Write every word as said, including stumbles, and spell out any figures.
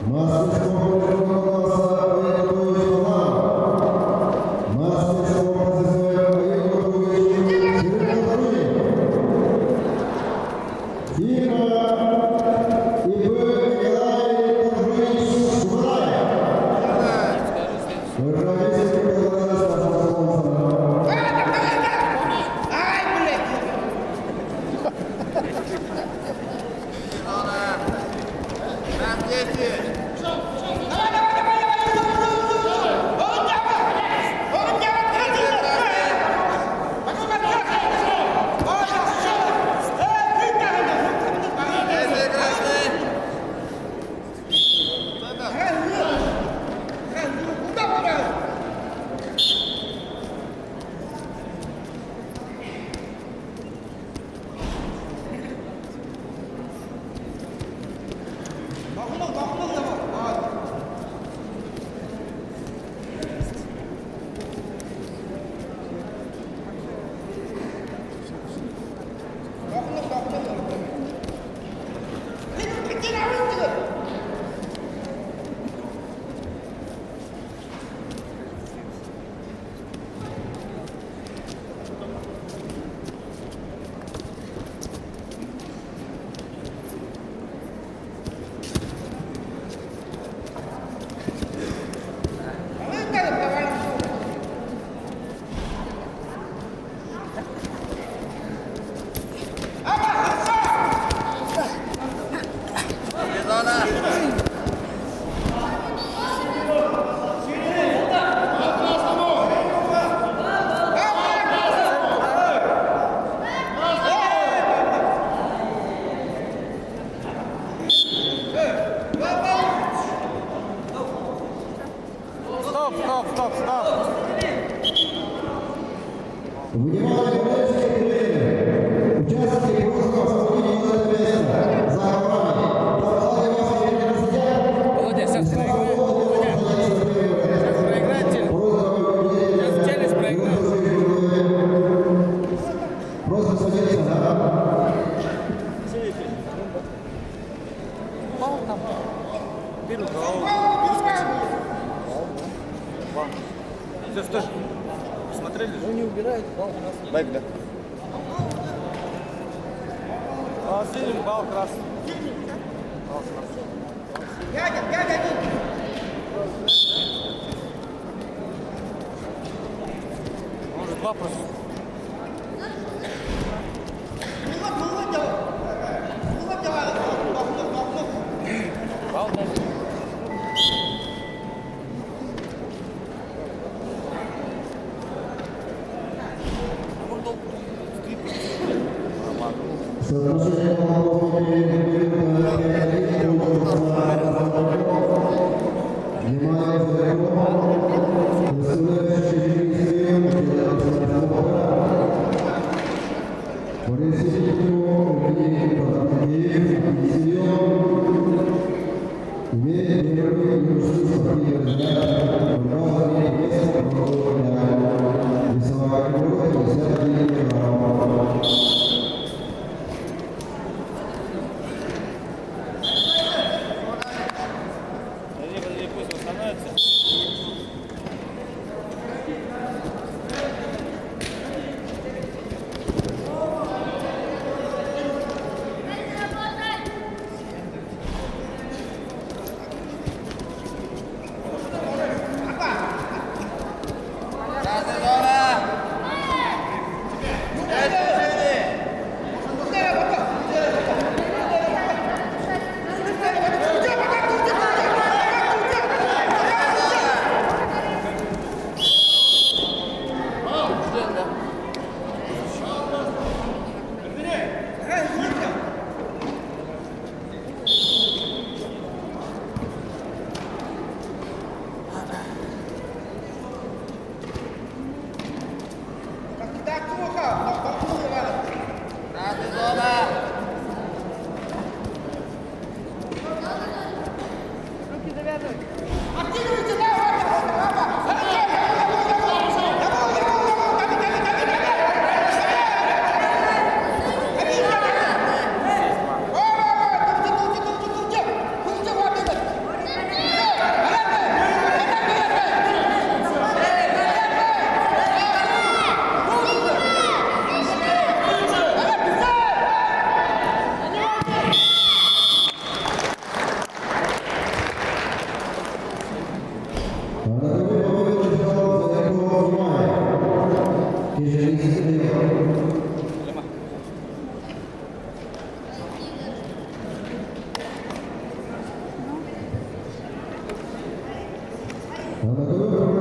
Мастер спорта первого класса Олег Анатольевич Павлов. Мастер спорта С С В Олег Анатольевич Серебряков. Фирма И П Николай Торжевич Шумараев. Ровесник Николая, старшего спонсора. Стоп, стоп, стоп, стоп. Внимание, болельщики, тренеры. Участники, просим освободить вот это место за коврами. Там сзади вас тренеры сидят. Володя, сейчас проиграет. Сейчас проиграет челюсть. Сейчас челюсть проиграет. Просим садиться, да? Бал там. Бал. Всё, стой. Посмотрели? Ну, не убирают, бал красный. Байк, да. А, синим бал красный. Бал красный. Может, два просто. Соотношение голов по пять один. Внимание, за игру. Представляющий Чеченскую Республику. По рейтингу Евгений Пантелеев, Пантелеев. Имеет первый юношеский спортивный разряд. Право занять место, право дня. Весовая категория пятьдесят один килограмм. Подожди, подожди, пусть восстановится. Анатолий